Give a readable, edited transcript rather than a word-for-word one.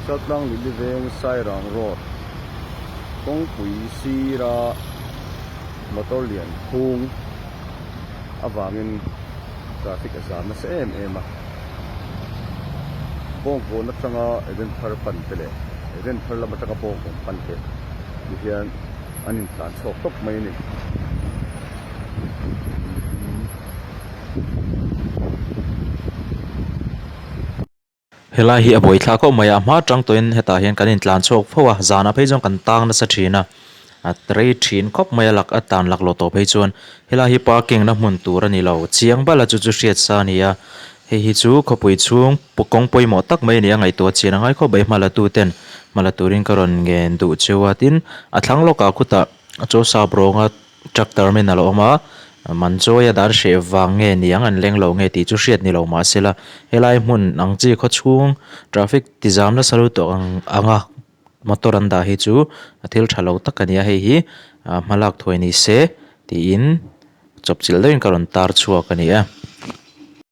Chaltlang Lili Veng Sairang Road kawngpui sira motor lian phung avangin traffic a zam nasa em em a bawngkawn atanga Edenthar pan te leh Edenthar lam atanga bawngkawn pan te ti hian an intlan chhuak tawp mai a ni. Helai hi a buaithlak khawp mai a, a hma atang tawhin hetah hian kan intlan chhuak fo a, zanah phei chuan kan tang nasa thin a, a rei thin khawp mai a lak a tan laklawh tawh phei chuan helai hi parking na hmun tur a ni lo chiang bala chu chu hriat sa a ni a, hei hi chu khawpui chhung kawng pawimawh tak mai a ni a ngaihtuah chian a ngai khawp mai hma la tu ten hma la turin ka rawn ngen duh cheu a tin a thlang lawkah khutah chaw sap rawnga Truck terminal a awm a, man chawi a dan hreh vang nge niang an leng lo nge tih chu hriat ni lo mah se la, helai hmun ang chi khaw chhung traffic ti zam nasa lutuk ang anga motor an dah hi chu a thil tha lo tak a ni a, hei hi hmalak thuai ni se tiin chawpchilh deuhin ka rawn tar chhuak a ni e.